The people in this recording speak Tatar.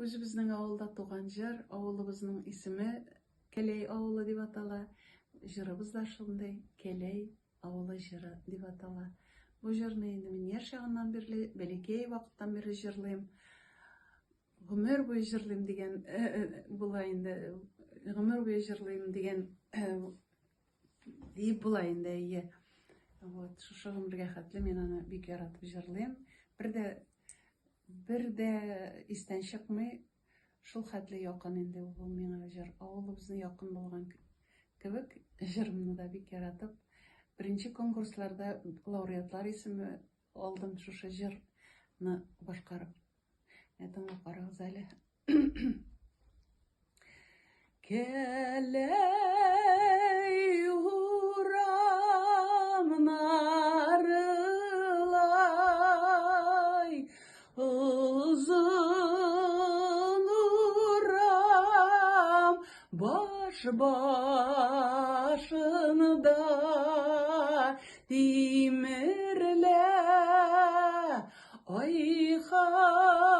Үзебезнең авылда туган җыр, авылыбызның исеме Кәләй авылы дип атала. Җырыбыз да шундый, Кәләй авылы җыры дип атала. Бу җырны инде мин яшь чагыннан бирле, бәләкәй вакыттан бирле җырлыйм. Гомер буе җырлыйм дигән була инде. Гомер буе җырлыйм дигән диеп була инде, әйе. Вот, шушы гомергә хәтле мин аны бик яратып җырлыйм. Бер дә бер дә истән чыкмый. Шул хәтле якын инде ул миңа җыр. Авылыбызны якын булган кебек, җырымны да бик яратып, беренче конкурсларда лауреатлар исеме алдым шушы җырны башкарып. Менә тыңлап карагыз әле. Кәләй урамнарылай, озын урам, баш башында тимерлә, ай-һай.